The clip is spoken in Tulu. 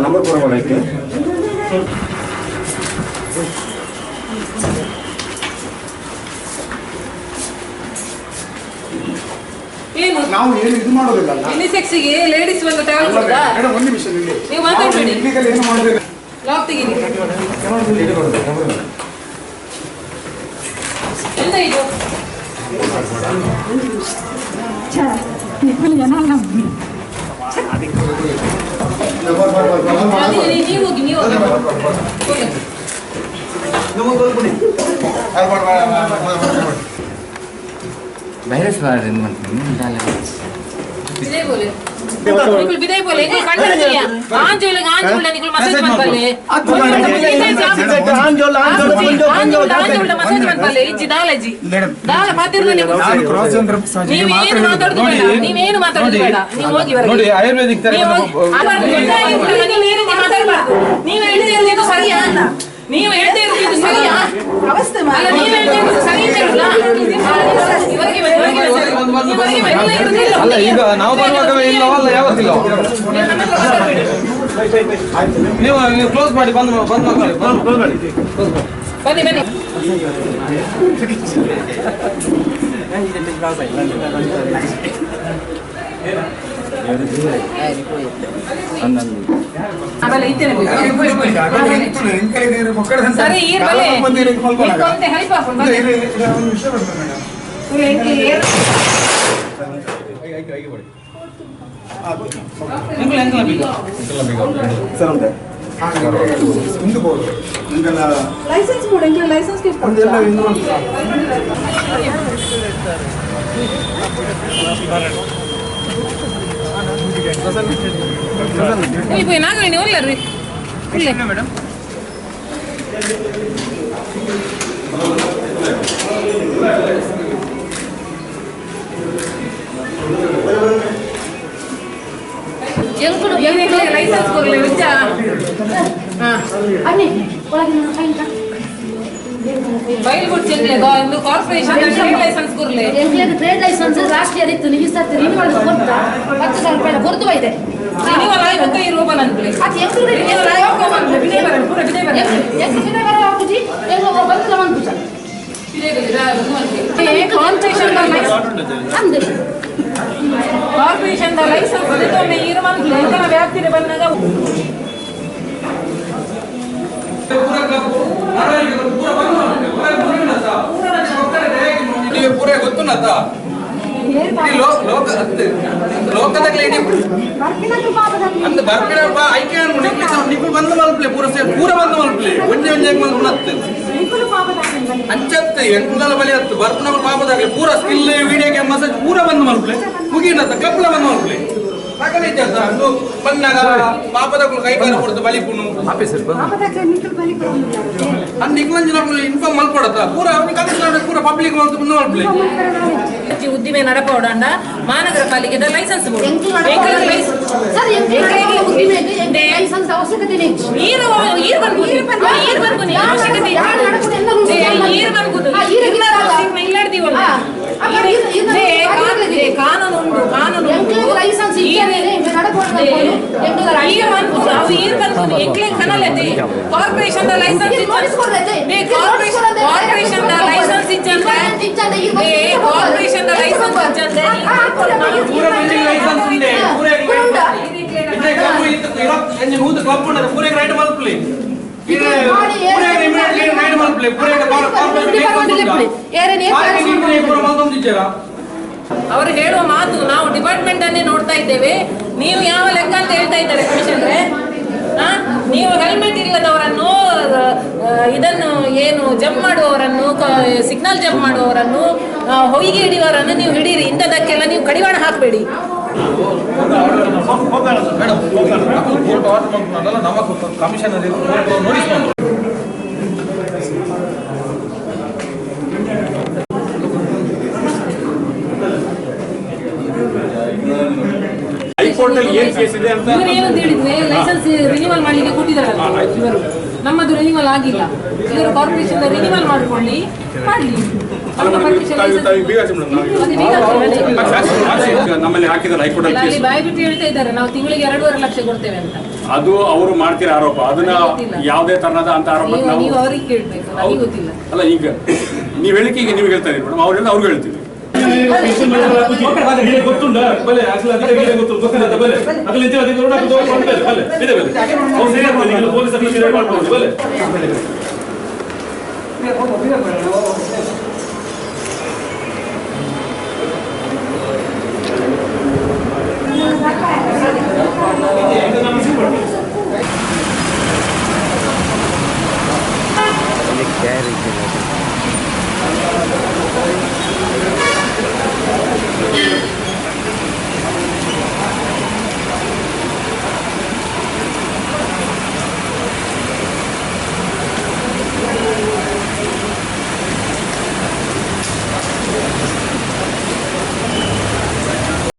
ನಂಬರ್ ಕೊಡೋಣ. ನಾವು ಏನು ಇದು ಮಾಡೋದಿಲ್ಲ. ಯುನಿಸೆಕ್ಸ್ಗೆ ಲೇಡೀಸ್ ಬಂದು ತಗೊಳ್ಬೋದಾ? ಮೇಡಮ್ ಒಂದು ನಿಮಿಷ ನಿಲ್ಲಿ. ನೀವು ಮಾತಾಡಬೇಡಿ. ಇಲ್ಲಿಗಲ್ ಏನು ಮಾಡೋದಿಲ್ಲ. ಲಾಕ್ ತೆಗೀರಿ. ಎಂತ ಇದು? ನೀವು ಹೋಗಿ, ನೀವು ಹೋಗಿ. ವೈರಸ್ ಬಿದೈ ಬೋಲೆ ಆಂಜೋಲ ಆಂಜೋಲ ನಿಕುಲ್ ಮಸಾಜ್ ಮನ್ಪಲ್ಲೆ ಆಂಜೋಲ ಮಸಾಜ್ ಮನ್ಪಲ್ಲೆ ಇಜ್ಜಿ ದಾಲಜಿ ದಾಲ ಪಾತಿರ್ನ. ನೀವೇನು ಮಾತಾಡುದು ಬೇಡ, ನೀವೇನು ಮಾತಾಡುದು ಬೇಡ, ನೀವು ಹೋಗಿ ನೋಡಿ. ಆಯುರ್ವೇದಿಕ್ ನೀವೇನು ಮಾತಾಡಬಾರ್ದು. ನೀವು ಹೇಳ್ತಾ ಇರೋದು ಸರಿಯಾ? ನೀವು ಹೇಳ್ತಾ ಇರೋದು ಸರಿಯಾ? ಅಲ್ಲ, ನೀವು ಹೇಳ್ತಾ ಇರೋದು ಸರಿ ಅಂತ ಹೇಳುದಾ? ಅಲ್ಲ, ಈಗ ನಾವು ಬರುವಾಗ ಇಲ್ಲವಲ್ಲ, ಯಾವತ್ತಿಲ್ಲ. ನೀವು ನೀವು ಕ್ಲೋಸ್ ಮಾಡಿ, ಬಂದ್ ಬಂದ್ ಮಾಡಿ, ಕ್ಲೋಸ್ ಮಾಡಿ. ಬನ್ನಿ ಬನ್ನಿ. ಆಮೇಲೆ ಇತ್ತೇನೆ ಸರಿ. ಈ ಬಲೆ ಇಂಕೊಂತೆ ಹೆಲ್ಪ್ ಆಪುಂಡು. ಲೈಸೆನ್ಸ್ ಕೊಡು, ಎಂಕ್ಲೆ ಲೈಸೆನ್ಸ್. ಪೋಯಿ ನಾಗವೇಣಿ ಒಲ್ಲರ್ರಿ ಇಲ್ಲೇ ಮೇಡಮ್. ಲೈಸೆನ್ಸ್ ಕೊಡ್ಲಿ ವಿಚ. ಬೈಲ್ ಕೊಡ್ಚೆಂಗ್ಲೆ ಇಂದು ಕಾರ್ಪೊರೇಷನ್ ಟ್ರೇಡ್ ಲೈಸೆನ್ಸ್ ಕೊರ್ಲೆ. ಎಂಕ್ಲೆಗ್ ಟ್ರೇಡ್ ಲೈಸೆನ್ಸ್ ಲಾಸ್ಟ್ ಇಯರ್ ಇತ್ತು, ಈ ಸರ್ತಿ ರಿನ್ಯೂವಲ್ ಕೊಡ್ತಾ 10,000 ರೂಪಾಯಿ ಕೊರ್ದು ಬೈದೆ. ರಿನ್ಯೂವಲ್ ಆಗಿ ಬೊಕ್ಕ ಈ ರೂಪ ನನ್ಪ್ಲೆ. ಅದು ಎಂಕ್ಲು ರಿನ್ಯೂವಲ್ ಆಗಿ ಬೊಕ್ಕ ಮನ್ಪ್ಲೆ. ಬಿದೆ ಬರ ಪೂರ ಬಿದೆ ಬರ. ಎಂಕ್ಲು ಬಿದೆ ಬರ ಹಾಕುಜಿ, ಎಂಕ್ಲು ಬಂದಲ ಮನ್ಪುಜ. ಬಿದೆ ಬರ ಕಾರ್ಪೊರೇಷನ್ ಅಂದು ಕಾರ್ಪೊರೇಷನ್ ಲೈಸೆನ್ಸ್ ದೆತೊನ್ನೆ ಈರು ಮನ್ಪ್ಲೆ ಎಂಕನ ವ್ಯಾಪ್ತಿಗೆ ಬಂದಾಗ. ಪೂರ ಗೊತ್ತುನತ್ತ ಲೋಕದಾಗ್ಲೇ ಅಂದ್ ಬರ್ಪಿನ ಐಕೆ ನಿಕ್ಕುಲ್ ಬಂದ್ ಮಲ್ಪ್ಲೆ ಪೂರ ಪೂರ ಬಂದ್ ಮಲ್ಪ್ಲೆ ಒಂಜೆ ಒಂಜೆ ಮಲ್ಪುನತ್ತೆ ಅಂಚತ್ತೆ ಎಂಕುಲ ಬಲಿ ಹತ್ತು ಬರ್ಪುನ ಪಾಪದಾಗ್ಲಿ ಪೂರ ಸ್ಕಿಲ್ ವಿಡಿಯೋ ಗೇಮ್ ಮಸಾಜ್ ಪೂರ ಬಂದ್ ಮಲ್ಪ್ಲೆ ಮುಗಿನತ್ತ ಕಪ್ಲ ಬಂದ್ ಮಲ್ಪ್ಲೆ ಸಕಲ ಇಜ್ಜತ್ತ ಅಂದು ಬಂದಾಗ ಪಾಪದಕ್ಕುಲು ಕೈ ಕಾಲು ಕೊಡ್ತು ಬಲಿಪುನು ಅಂದ್ ನಿಕ್ಲಂಜಿನ ಇನ್ಫಾರ್ಮ್ ಮಲ್ಪಡತ್ತ ಪೂರ ಅವನಿಗೆ ಕಮಿಷನರ್ ಪೂರ ಪಬ್ಲಿಕ್ ಮಲ್ತು ಮಲ್ಪ್ಲೆ. ಉದ್ದಿಮೆ ನಡಪೋಡಂಡ ಮಹಾನಗರ ಪಾಲಿಕೆದ ಲೈಸೆನ್ಸ್ ಬೋಡು. ಸರ್, ಲೈಸೆನ್ಸ್ ಅವಶ್ಯಕತೆ ನೀರು ಈರ್ ಬಂದ್ಕುನಿ ಈರ್ ಬಂದ್ಕುನಿ ಅವಶ್ಯಕತೆ ಈರ್ ಬಂದ್ಕುದು ಇಲ್ಲಾಡ್ದೀವಲ್ಲ. ಕಾನೂನು ಉಂಟು, ಕಾನೂನು ಉಂಟು. License corporation license corporation license ಇಜ್ಜಂದೆ ಕಾರ್ಪೊರೇಷನ್ ಲೈಸೆನ್ಸ್ ಇಜ್ಜಂದೆ ಪೂರ ಬಿಲ್ಡಿಂಗ್ ಲೈಸೆನ್ಸ್ ಉಂಡೆ ಪೂರ ಇತ್ತೆ ಕ್ಲಬ್ ಇತ್ತು ಎಂಜಿನ್ ಊದು ಕ್ಲಬ್ ಉಂಡದ ಪೂರ ರೈಡ್ ಮಲ್ಪ್ಲೆ ಪೂರ ಇಮಿಡಿಯೇಟ್ಲಿ ರೈಡ್ ಮಲ್ಪ್ಲೆ ಪೂರ ಕಾರ್ಪೊರೇಷನ್ ಪೂರ ಮಲ್ತೊಂದಿಜ್ಜರ. ಅವರು ಹೇಳುವ ಮಾತು ನಾವು ಡಿಪಾರ್ಟ್ಮೆಂಟ್ ಅನ್ನೇ ನೋಡ್ತಾ ಇದ್ದೇವೆ. ನೀವು ಯಾವ ಲೆಕ್ಕ ಅಂತ ಹೇಳ್ತಾ ಇದ್ದಾರೆ ಕಮಿಷನರೇ? ನೀವು ಹೆಲ್ಮೆಟ್ ಇಲ್ಲದವರನ್ನು, ಇದನ್ನು ಏನು ಜಂಪ್ ಮಾಡುವವರನ್ನು, ಸಿಗ್ನಲ್ ಜಂಪ್ ಮಾಡುವವರನ್ನು, ಹೊಯ್ಗೆ ಹಿಡಿಯುವವರನ್ನು ನೀವು ಹಿಡೀರಿ. ಇಂಥದಕ್ಕೆಲ್ಲ ನೀವು ಕಡಿವಾಣ ಹಾಕಬೇಡಿ. ಕೋರ್ಟ್ ಆರ್ಡರ್ ಮಾಡ್ಕೊಂಡಲ್ಲ ನಮ್ಮ ಕಮಿಷನ್ ನೋಟಿಸ್ ಮಾಡ್ತಾರೆ. ಹೈಕೋರ್ಟ್ ಅಲ್ಲಿ ಏನ್ ಕೇಸ್ ಇದೆ ಅಂತ ಇವರು ಏನಂತ ಹೇಳಿದ್ರೆ ಲೈಸೆನ್ಸ್ ರಿನಿವಲ್ ಮಾಡ್ಲಿಕ್ಕೆ ಕೊಟ್ಟಿದ್ದಾರಲ್ಲ ಇವರು, ನಮ್ಮದು ರಿನಿವಲ್ ಆಗಿಲ್ಲ. ಇವರು ಕಾರ್ಪೊರೇಷನ್ ರಿನಿವಲ್ ಮಾಡ್ಕೊಳ್ಳಿ ಮಾಡ್ಲಿ. ಅಲ್ಲ ನಮ್ಮ ಮೇಡಮ್, permission ತಾವು- license- ತಾವು ಬೀಗ ಹಾಕಿ ಮೇಡಮ್, ನಾವು- ಅದೇ ಬೀಗ ಹಾಕಿ ಮೇಡಮ್. ನಮ್ಮಲ್ಲಿ ಹಾಕಿದ್ದಾರೆ ಹೈಕೋರ್ಟ್ ಅಲ್ಲ, ಅಲ್ಲಿ ಅಲ್ಲಿ ಕೇಸ್. ಬಾಯಿ ಬಿಟ್ಟು ಹೇಳ್ತಾ ಇದ್ದಾರೆ ನಾವು ತಿಂಗಳಿಗೆ 2.5 ಲಕ್ಷ ಕೊಡ್ತೇವೆ ಅಂತ. ಅದು ಅವರು ಮಾಡ್ತಿರೋ ಆರೋಪ, ಅದನ್ನ ಗೊತ್ತಿಲ್ಲ. ಯಾವುದೇ ತರಹದ ಅಂತ ಆರೋಪ ನೀವು ನಾವು ನೀವು ಅವ್ರಿಗೆ ಕೇಳ್ಬೇಕು, ನನಗೆ ಗೊತ್ತಿಲ್ಲ. ಅಲ್ಲ ಈಗ ನೀವು ಹೇಳಿಕೆ ಈಗ ನೀವು ಹೇಳ್ತಾ ಇದ್ದೀರಿ ಮೇಡಮ್, ಅವ್ರೆಲ್ಲ ಅವ್ರಿಗೆ ಹೇಳ್ತೀವಿ. ಗೊತ್ತುಂಟ ಬಲೆ ಅಸಲು ಅಧಿಕಾರಿಗಳಿಗೆ ಗೊತ್ತು ಗೊತ್ತಿಲ್ಲ ಬಲೆ ಅಗಲ ಇಂಚಿನ ಅಧಿಕಾರಿ ಬಲೆ ಬಲೆ ಇದೆ ಬಲೆ ಅವ್ರು ಸರಿಯಾಗಿ ಮಾಡ್ಬೋದು, ಪೊಲೀಸ್ ಅಗಲ ಸರಿಯಾಗಿ ಮಾಡ್ಬೋದು ಬಲೆ. ಕ್ಯಾರೇಜ್.